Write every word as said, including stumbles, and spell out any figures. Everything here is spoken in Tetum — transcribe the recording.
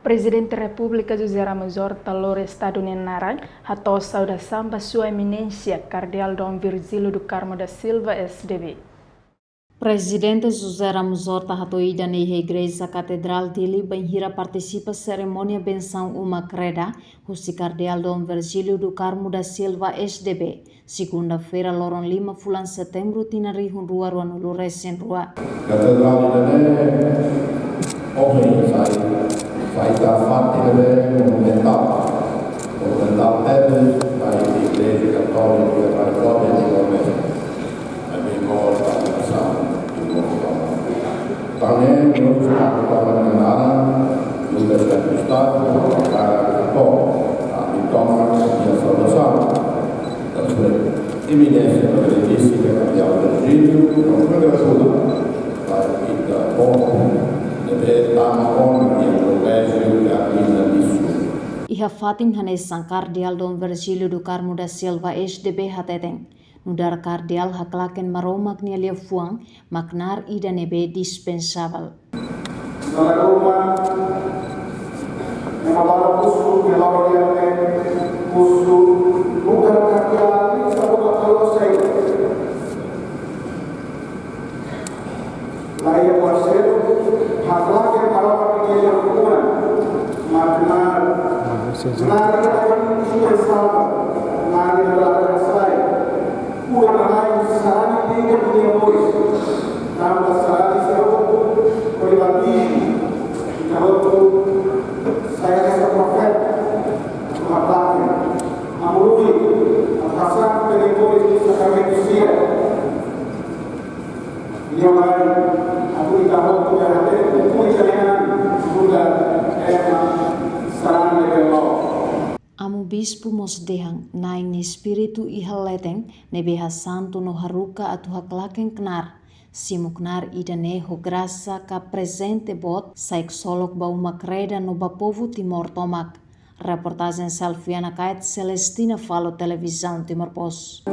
Prezidente Repúblika José Ramos Horta lori Estadu nia naran, hato'o saudasaun ba Sua Eminénsia Kardeál Dom Virgílio do Carmo da Silva, S D B. Prezidente José Ramos Horta hato'o ida-ne'e iha Igreja Katedrál Dili bainhira partisipa serimónia bensaun uma kreda husi Kardeál Dom Virgílio do Carmo da Silva, S D B, segunda-feira, loron lima fulan Setembru, tinan rihun rua ruanulu resin rua. Katedrál ida-ne'e ohin sai, sai ita fatin ne'ebé monumentál. Monumentál tebes ba Igreja Katólika, ba Igreja Timor-Leste. Ami mós ba nasaun Timor tomak. Tanba ne'e, nos atu toma nia naran, Lucas da Costa, para Timor, ami toma nia saudasaun. Tanba Sua Eminénsia Reverencíssima Kardeál Virgílio, no kongratula ba ita-boot ne'ebé tama ona iha Koléjiu Kardinalísiu. Iha fatin hanesan, Kardeál Dom Virgílio do Carmo da Silva, S D B, hateten, nu'udar kardeál haklaken Maromak nia liafuan mak knaar ida ne'ebé dispensavel. Dona Roma, ema balu husu, ema balu iha ne'e husu, nu'udar kardeál, ita-boot halo saida? Laiha, parseiro, haklaken Maromak nia liafuan mak knaar. Knaar ida ne'ebé dispensavel, knaar ida ne'ebé la bele hasai. Kura-nanain sarani ita-nia moris. Tanba sarani sira hotu hodi batiza, ita hotu sai hanesan profeta. Atu haklaken, Amu Rui, atu hasai ita-nia moris iha sakramentu sira. Nia mai atu ita hotu bele hatene ukun ita-nia an, nu'udar ema sarani ne'ebé loos. Amu Bispu mós dehan Na'i nia Espíritu iha leten ne'ebé hasantu no haruka atu haklaken knaar, simu knaar ida-ne'e ho grasa ka prezente boot, sai ksolok ba uma kreda no ba povu Timor tomak. Reportajen Selviana Kait, Celestina Falo, Televizaun Timor Post.